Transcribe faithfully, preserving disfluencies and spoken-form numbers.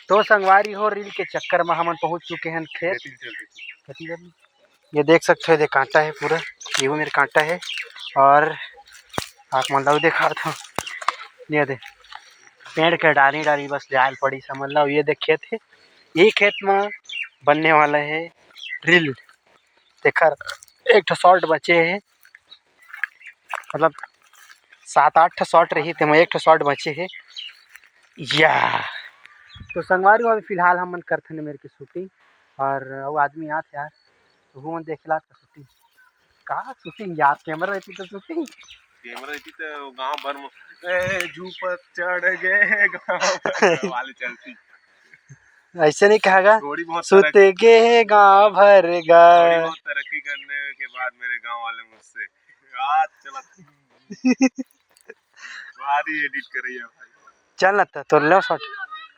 तो संगवारी हो, reel के चक्कर में हमन पहुंच चुके हैं खेत। ये देख सकते हो, ये कांटा है पूरा, ये वो मेरे कांटा है। और आप मन ला दिखा दो, ये दे पेड़ के डाली डाली बस जायल पड़ी, समझ लो। ये देख खेत है, यही खेत में बनने वाला है reel। तेखर एक ठो shot बचे है, मतलब सात आठ ठो shot रही, तेमा एक ठो shot बचे है। या तो संगवारी हो, अभी फिलहाल हमन करथन मेर के shooting, और वो आदमी आत यार, तो वो मन देख ला shooting। का shooting यार, camera रहती तो shooting। Camera रहती तो गांव भर में, "ए, झूपत चढ़ गए गांव भर" वाले चलती। ऐसे नहीं कहा गा? थोड़ी बहुत सुत तरक्की, गे गांव भर गा। थोड़ी बहुत तरक्की करने के बाद मेरे गांव वाले मुझसे आज चला भारी edit कर रही है भाई। चल ना तो, तो लो shot।